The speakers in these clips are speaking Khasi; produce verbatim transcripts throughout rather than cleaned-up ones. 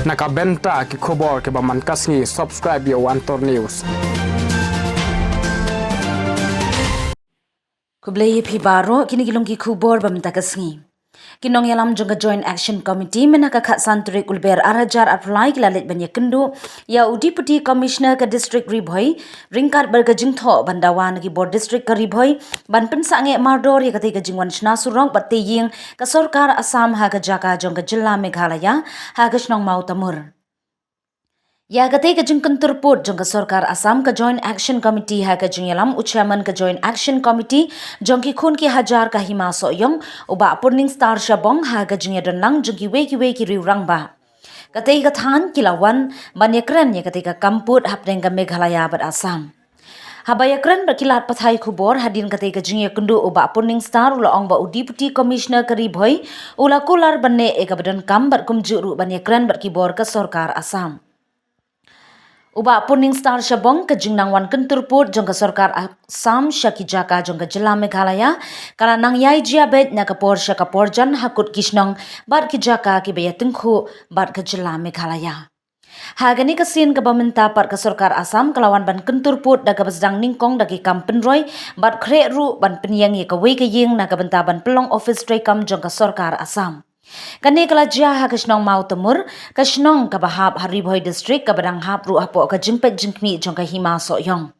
Na ka bynta ki khubor kiba man ka sngi, subscribe ïa u Antor News. Khublei ïa phi baroh, kine ki long ki khubor ba mynta ka sngi. Ki nongïalam jong ka Joint Action Committee mynta ka khatsan tarik u Lber arhajar arphew lai ki la leit ban ïakynduh ïa u Deputy Commissioner ka District Ri Bhoi, ryngkat bad ka jingthoh ban dawa na ki bor district ka Ri Bhoi ban pynsangeh mardor ïa katei ka jingwan shna surok bad tei ïing ka sorkar Assam ha ka jaka jong ka jylla Meghalaya, ha ka shnong Mawtamur. Ïa katei ka jingkyntur pud jong ka sorkar Assam, ka Joint Action Committee, ha ka jingïalam u Chairman ka Joint Action Committee jong ki khun ki hajar ka Hima Sohiong, u Bah Purning Star Shabong, ha ka jingïadonlang jong kiwei kiwei ki riew rangbah. Katei ka thaiñ ki la wan ban ïakren ïa katei ka kam pud hapdeng ka Meghalaya bad Assam. Haba ïakren bad ki lad pathai khubor hadien katei ka jingïakynduh, u Bah Purning Star u la ong ba u Deputy Commissioner ka Ri Bhoi u la kular ban neh ïa kaba donkam bad kumjuh ruh ban ïakren bad ki bor ka sorkar Assam. U Bah Purning Star Shabong, ka jingnang wan kyntur pud jong ka sorkar Assam sha ki jaka jong ka jylla Meghalaya ka la nang ïai jia beit na ka por sha ka por jan ha kut ki shnong bad ki jaka kiba ïatyngkhuh bad ka jylla Meghalaya. Ha kane ka sien kaba mynta pat, ka sorkar Assam ka la wan ban kyntur pud da kaba sdang nyngkong da ki kam pynroi bad khreh ruh ban pynïeng ïa kawei ka ïing na ka bynta ban pynlong office treikam jong ka sorkar Assam. Kane ka la jia ha ka shnong Mawtamur, ka shnong kaba hap ha Ri Bhoi District, kaba dang hap ruh hapoh ka jingpeit jingkhmih jong ka Hima Sohiong.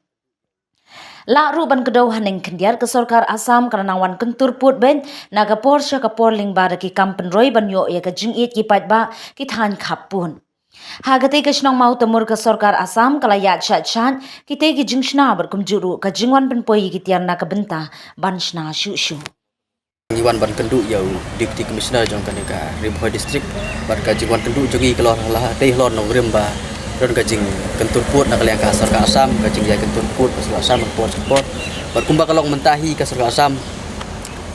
Lah ruh ban kdew haneng khyndiat, ka sorkar Assam ka la nang wan kyntur pud beit na ka por sha ka por lyngba da ki kam pynroi ban ïoh ïa ka jingïeit ki paidbah ki thaiñ khappud. Ha katei ka shnong Mawtamur, ka sorkar Assam ka la ïaid shait shait kitei ki jingshna bad kumjuh ruh ka jingwan pynpoi ïa ki tiar na ka bynta ban shna shuh shuh. Ngi wan ban kynduh ïa u Deputy Commissioner jong kane ka Ri Bhoi District, bad ka jingwan kynduh jong ngi ka long halor, dei halor nongrim ba don ka jingkyntur pud na ka liang ka sorkar Assam, ka jingïai kyntur pud ka sorkar Assam por sha por. Bad kumba ka long mynta hi, ka sorkar Assam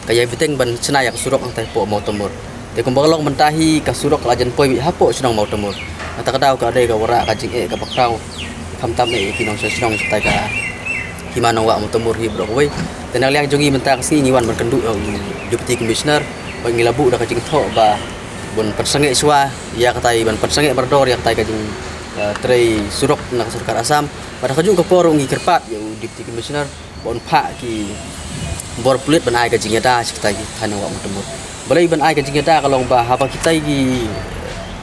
ka ïai bteng ban shna ïa ka surok hangtai hapoh Mawtamur. Te kumba ka long mynta hi, ka surok ka la jan poi hapoh shnong Mawtamur. Kata ka daw ka dei ka wanrah ka jingeh kaba khraw, khamtam eh ïa ki nongshong shnong shatai ka Hima Nongwah Mawtamur hi baroh kawei. Te na ka liang jong ngi mynta ka sngi ngi wan ban kynduh ïa u Deputy Commissioner, bad ngi la buh da ka jingthoh ba ban pynsangeh shuwa ïa katai, ban pynsangeh mardor ïa katai ka jing, eh, trei surok na ka sorkar Assam. Bad ha kajuh ka por ruh ngi kyrpad ïa u Deputy Commissioner ba un phah ki bor pulit ban ai ka jingïada sha katai ki thaiñ Nongwah Mawtamur. Balei ban ai ka jingïada? Ka long ba haba kitai ki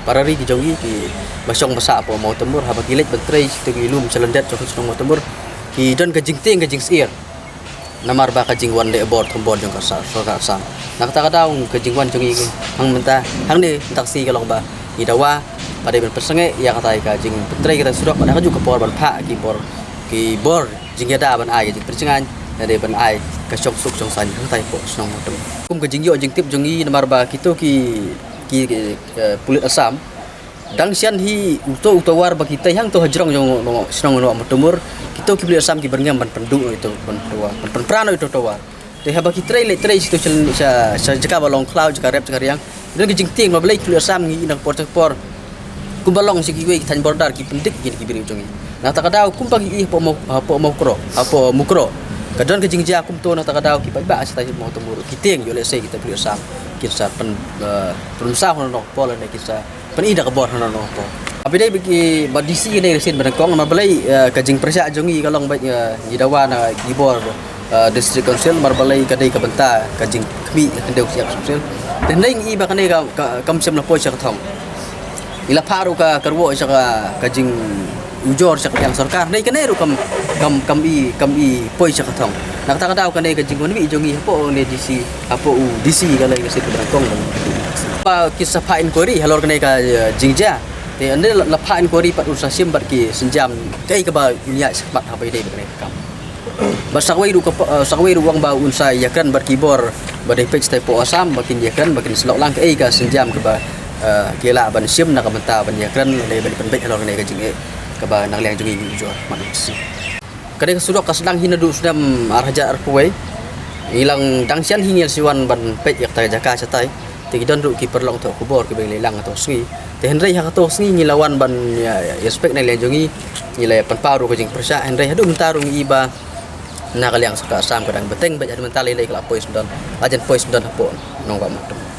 para ri ki jong ngi kiba shong ba sah hapoh Mawtamur, haba ki leit ban trei sha kitei ki lum sha lyndet jong ka shnong Mawtamur, ki don ka jingtieng ka jingsyier namar ba ka jingwan leh bor thombor jong ka sa-, sorkar Assam. Na kata ka daw ka jingwan jong ngi hangne mynta, hangne mynta ka sngi ka long ba ngi dawa ba dei ban pynsangeh ïa katai ka jingpyntrei katai surok, bad ha kajuh ka por ban phah ki bor, ki bor jingïada ban ai ka jingpynjngai, lane ban ai ka shongsuk shongsaiñ hangtai hapoh shnong Mawtamur. Kum ka jingïoh jingtip jong ngi, namar ba kito ki, ki, ki, eh, pulit Assam, dang shen hi uto u tawar ba ki tei hangto hajrong jong, jong shnong Nongwah Mawtamur, kito ki pulit Assam ki byrngem ban pynduh noh ito, ban tawar, ban pynpra noh ito tawar. Te haba ki trei leit trei sha, sha, sha jaka ba long khlaw, jaka rep, jaka riang, don ka jingtieng ba balei ki pulit Assam ngi na ka por sha ka por kumba long sha kiwei ki thaiñ border ki pyndik ïa ki briew jong ngi. Na kata ka daw kumba ngi ïohi hapoh Maw-, hapoh Mawkroh, hapoh Mukroh, ka don ka jingjia kumto. Na kata ka daw ki paidbah shatai Mawtamur ki tieng ïoh lehse kita ki pulit Assam kin sa pyn, eh, pynmynsaw hano hano ka por lane kin sa pyni da ka bor hano hano ka por. Haba ïadei bad ki, bad D C, ngi dei ruh shisien ba nyngkong, namar balei, eh, ka jingpyrshah jong ngi ka long ba, eh, ngi dawa na ki bor, eh, District Council, namar balei ka dei ka bynta ka jingkhmih ka khyndew ka shyiap ka sawdong. Te hynrei ngi i ba kane ka, ka, kam shym la poi sha ka thong. Ngi la phah ruh ka, ka ruh sha ka, ka jingujor sha ka liang sorkar. Hynrei kane ruh kam, kam, kam i, kam i poi sha ka thong. Na kata ka daw kane ka jingwanwih jong ngi hapoh u D C, hapoh u D C ka long ka shisien kaba nyngkong. Ba ki sa phah inquiry halor kane ka, eh, jingjia. Te hynrei la, la phah inquiry pat un sa shim bad ki sienjam kaei kaba un ïaid shakhmat haba ïadei bad kane ka kam. Bad sa kawei ruh ka, eh, sa kawei ruh u ong ba un sa ïakren bad ki bor ba dei peit shatai hapoh Assam, ba kin ïakren, ba kin sa lok lang kaei ka sienjam kaba, eh, ki lah ban shim na ka bynta ban ïakren lane ban pynbeit halor kane ka jingeh kaba na ka liang jong ngi ngi ujor. Ka dei ka surok ka sdang hi naduh u snem ar hajar arphew wei. Ngi la dang shen hi ngi la shu wan ban peit ïa kata ka jaka shatai. Te ki don ruh ki paralok thoh khubor kiba ngi la ïalang kato ka sngi. Te hynrei ha kato ka sngi ngi la wan ban ïa, ïa inspect na ka liang jong ngi, ngi la pynpaw ruh ka jingpyrshah, hynrei haduh mynta ruh ngi i ba na ka liang sorkar Assam ka dang bteng beit, haduh mynta lei lei ka la poi sngewdon, la jan poi sngewdon hapoh Nongwah Mawtamur.